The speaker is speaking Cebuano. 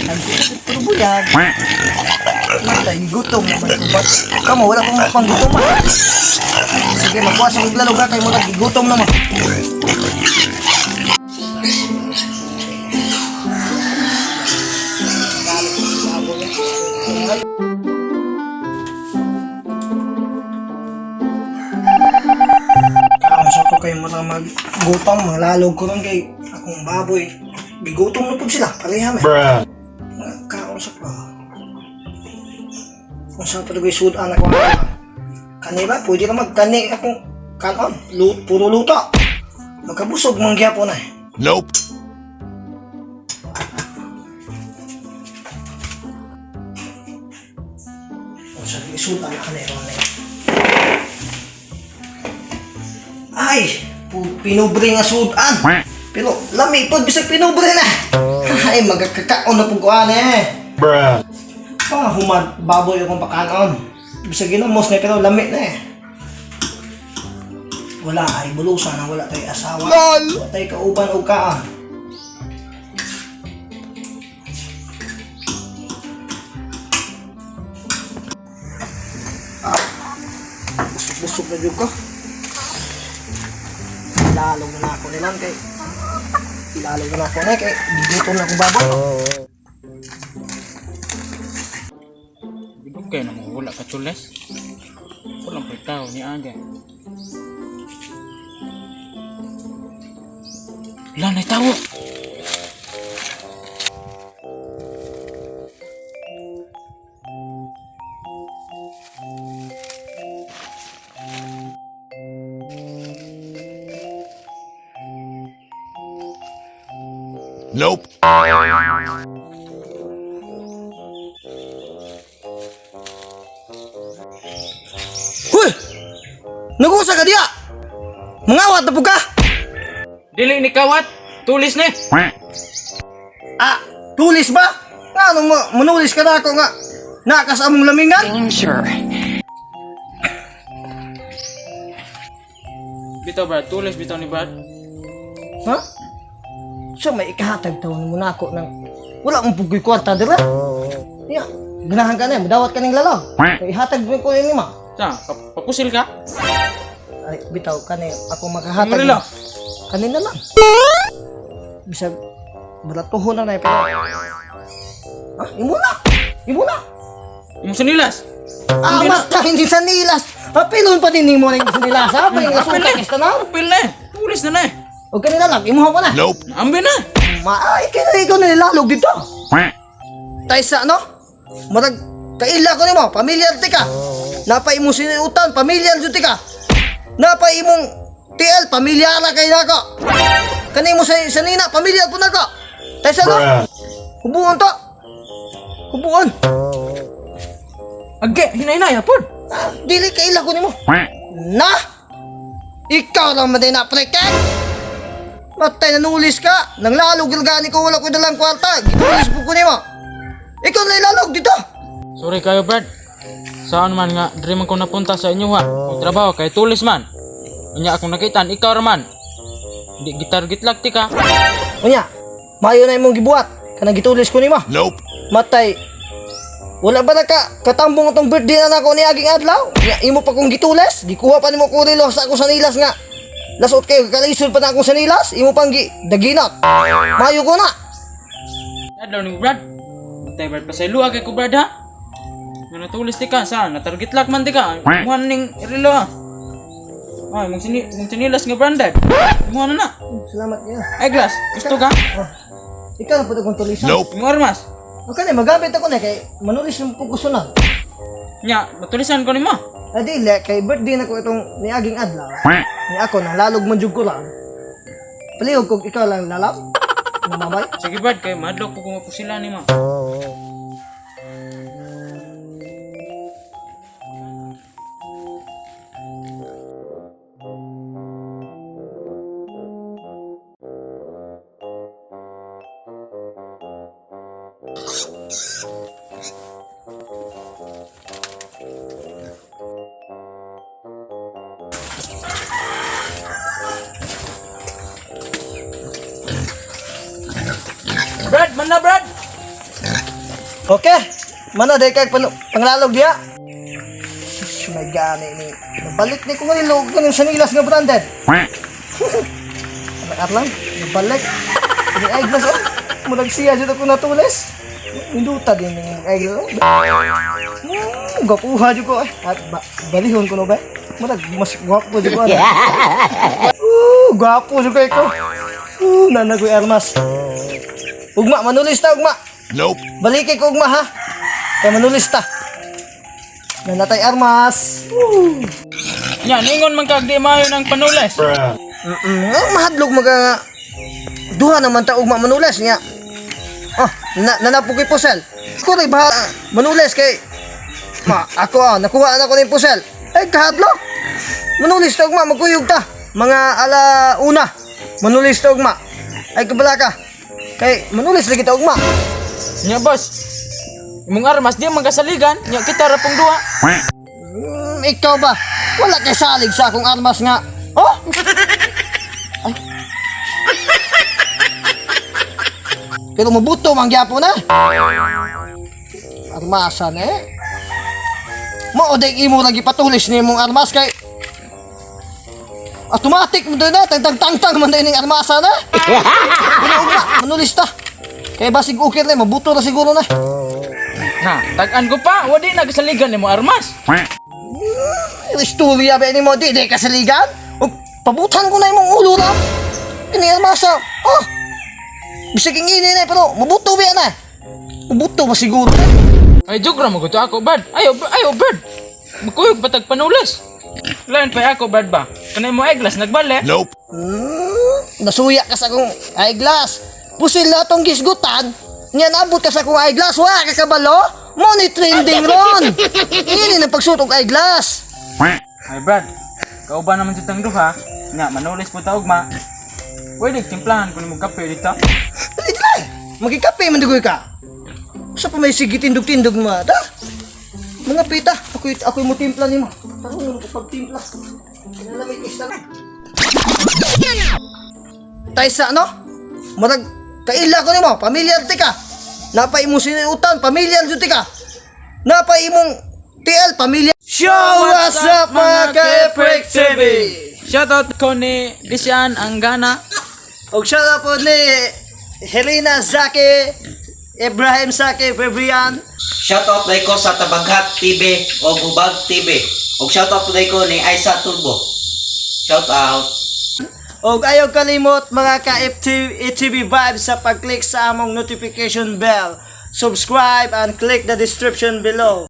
Ang puro buyag. Matay, gutom naman ko ba? Kamo, wala kong panggutom ah. Sige, makuha sa kong lalog ha, kay mo nagigutom naman. Kaon sa ko kay mo na maggutom, manlalog ko ron kay akong baboy. Gigutom na po sila, pareha man. Bruh. Kaon sa ko. Kung saan pa ito sudan ako. Kani ba? Pwede na magkani akong kanon. Puro luto. Magkabusog man gyapon na eh. Nope. Kung saan ito sudan ako na ron eh. Ay! Pinubre nga sudan. Pero lami po, bisag pinubre na. Ay, magkakaon na po ko eh. Bruh. Pa, humad, baboy akong pakanon. Bisag ginamos na pero lami na eh. Wala ay bulusan na wala tay asawa. LOL! Wala tay kauban o kaan. Ah, busog-busog na jud ko. Ilalog na ako nilang kay ilalog na ako na kay gigutom na akong baboy. Bilog kayo nang wala ka tules. Walang pagtao ni Aga. Wala na tawo. Nope. Hoy! Nagusa ka diya! Mangawat na po ka! Dili ni kawat. Tulis ni. Ah, tulis ba? Nga, anong manulis ka na ako nga? Nakas among lamingan? Danger. Bitaw Brad, tulis bitaw ni Brad. Ha? So may ikahatag taon mo na ako ng... Wala mong pugoy kwarta, di ba? Ya, ganahan ka na, mudawat ka ng lalog. Ihatag mo ko yung lima. Sa, papusil ka? Ay, bitaw ka na ako makahatag. Ang relo. Kanina lang. Bisag, baratuhon na na eh, pero... Ah, imo na! Imo na! Imong sinilas. Ah, mata, hindi sa nilas. Apilon pa din nimo na hindi sa nilas. Ha? Pa yung asuka kesta na. Apil na eh. Tulis na na eh. O kanina lang, imuha ko na. Nope. Ambi na. Ma, ay, kaya ikaw nalilalog dito. Taysa, no? Marag, kaila ko nimo, pamilyar ti ka. Napa imong sinuutan, pamilyar jud ti ka. Napa imong TL, pamilyara kay nako. Kani mo sa nina, pamilyar po nako. Taysa, no? Bruh. Hubuon to. Hubuon. Age, hinay-hinay hapon. Ah, dili kaila ko nimo. Na! Ikaw lang man din na preket! Matay nanulis ka! Nang lalog gani ko wala ko dalang kwarta. Gitulis po ko nimo. Ikaw na ilalog dito! Sorry kayo Brad. Saan man nga, diri man ko napunta sa inyo ha. Kung trabaho kay tulis man. Unya akong nakitaan, ikaw raman. Di gitar gitlak ti ka. Unya, mayo na imong gibuhat. Kanang gitulis ko nimo. Nope. Matay, wala ba na ka katambong atong birthday na nako ni aging adlaw? Nya, imo pa kong gitulis, gikuha pa nimo ko relo sa ako sa nilas nga. Lasot kayo kalisod pa na akong sa nilas, imo pang gi daginot. Mayo ko na. Adlaw ni Brad. Matay Brad pasayloa kay ko Brad ha. Nga natulis ti ka sa natarget lock man ti ka. Imuha na ning relo ha. Ay, mong sini mong sinilas nga branded. Imuha na na. Salamat niya. Ay glass, gusto ka? Ikaw na po akong tulisan. Nope. Imong armas. Okay na, magamit ako na kay manulis ng pukusunan. Nya, matulisan ko nimo. Ah, dili, kay birthday na ko itong niaging adlaw. Ni ako, nang lalog man jud ko lang. Palihog kog ikaw lang lalab. Namamay. Sige Brad, kay madlok po kung mapusila nimo. na, Brad. Okay. Mana day kag panglalog diya. Sus, may gani ni. Nabalik ni ko nga nilog ko ng sanilas nga branded. Anak lang, nabalik. Ini ay glass oh. Murag siya jud ako natulis. Induta din ning ay glass. Gwapuha jud ko eh. At balihon ko no ba? Murag mas gwapo jud ko ano. Gwapo jud kay ko. Nanagoy armas. Ugma, manulis ta, ugma. Nope. Baliki ko ugma ha. Kay manulis ta. Nanatay armas. Woo. Nya, ningon man kag di maayo ng panulis. Ang mahadlok maga nga. Duha naman ta ugma manulis niya. Oh, na nanapo kay pusel. Ko rin ba manulis kay ma ako ah, nakuha na ko ni pusel. Ay kahadlok. Manulis ta ugma, magkuyog ta. Mga ala una. Manulis ta ugma. Ay kabala ka. Kay manulis lagi ta ugma. Nya, boss. Imong armas di man kasaligan, nya kita ra pong duha. Ikaw ba? Wala kay salig sa akong armas nga. Oh! Ay. Pero mabuto man gyapon na. Armasan eh. Mao day imo lagi patulis ni imong armas kay automatic mo doon na, tang tang tang man day ning armasa na. Pero ugma, manulis ta. Kay basig ukir na, mabuto na siguro na. Na, tag-an ko pa, wadi na kasaligan nimo armas. Istorya ba ni mo di di kasaligan? Ug pabutan ko na imong ulo ra. Ini armasa. Oh. Bisag ingini na pero mabuto ba na? Mabuto ba siguro? Ay joke ra mo gud ako, Brad. Ayo, ayo, Brad. Magkuyog patag panulis. Lain pa ako, Brad ba? Kanay mo eyeglass nagbali. Nope. Nasuya ka sa akong eyeglass. Pusil na tong gisgutan. Nya naabot ka sa akong eyeglass. Wa ka kabalo? Mo ni trending ron. Ini na pagsuot og eyeglass. Ay Brad, kauban naman sa tang duha. Nga manulis po ta ugma. Pwede timplahan ko nimo kape dito. Dali dali. Magikape man dugoy ka. Usa pa may sige tindog-tindog mo ta? Mga pita, ako'y ako'y mo timpla nimo. Tarong mo pagtimpla. Kinalamig isa na. Taysa no? Murag kaila ko nimo, pamilyar ti ka. Napay imong sinuutan, pamilyar jud ti ka. Napay imong TL, pamilya. Show what's up, mga ka-Eprek TV! Shoutout ko ni Disian Anggana. Og shout out po ni Helena Zaki, Ibrahim Zaki, Febrian. Shoutout day ko sa Tabaghat TV o Hubag TV. Og shoutout po day ko ni Aisa Turbo. Shoutout. Og ayaw kalimot, mga ka-FTV Vibes, sa pag-click sa among notification bell. Subscribe and click the description below.